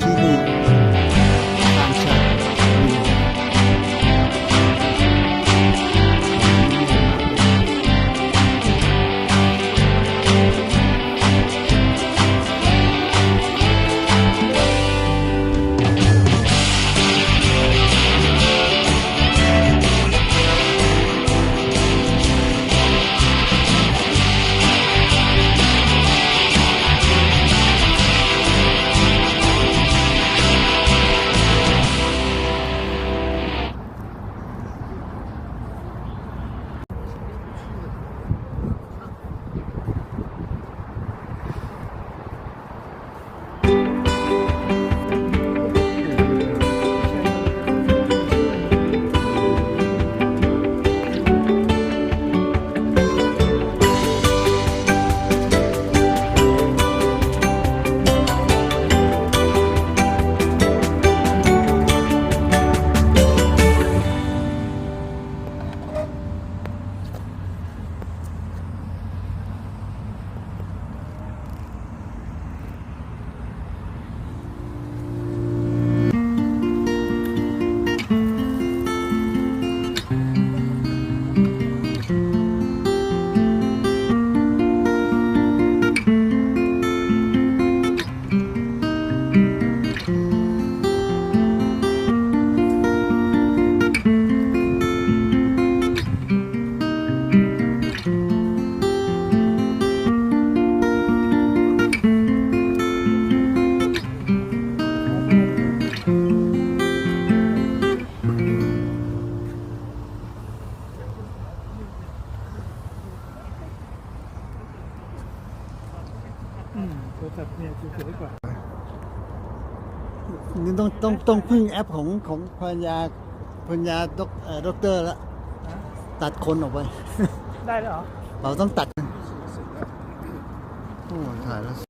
ທີ່ນີ້ຕ່າງຊາດ. ອືມ ໂທລະສັບເມຍສວຍກວ່າ. ນີ້ຕ້ອງ ຕ້ອງ ຕ້ອງ ຕ້ອງພິ່ງແອັບຂອງ ຂອງພັນຍາ ພັນຍາດັອກ ເອີ ດັອກເຕີລະ. ຮະ? ຕັດຂົນອອກໄປ. ໄດ້ແລ້ວເຫຣອ? ເຮົາຕ້ອງຕັດ. ໂອ້ ຕາຍແລ້ວ.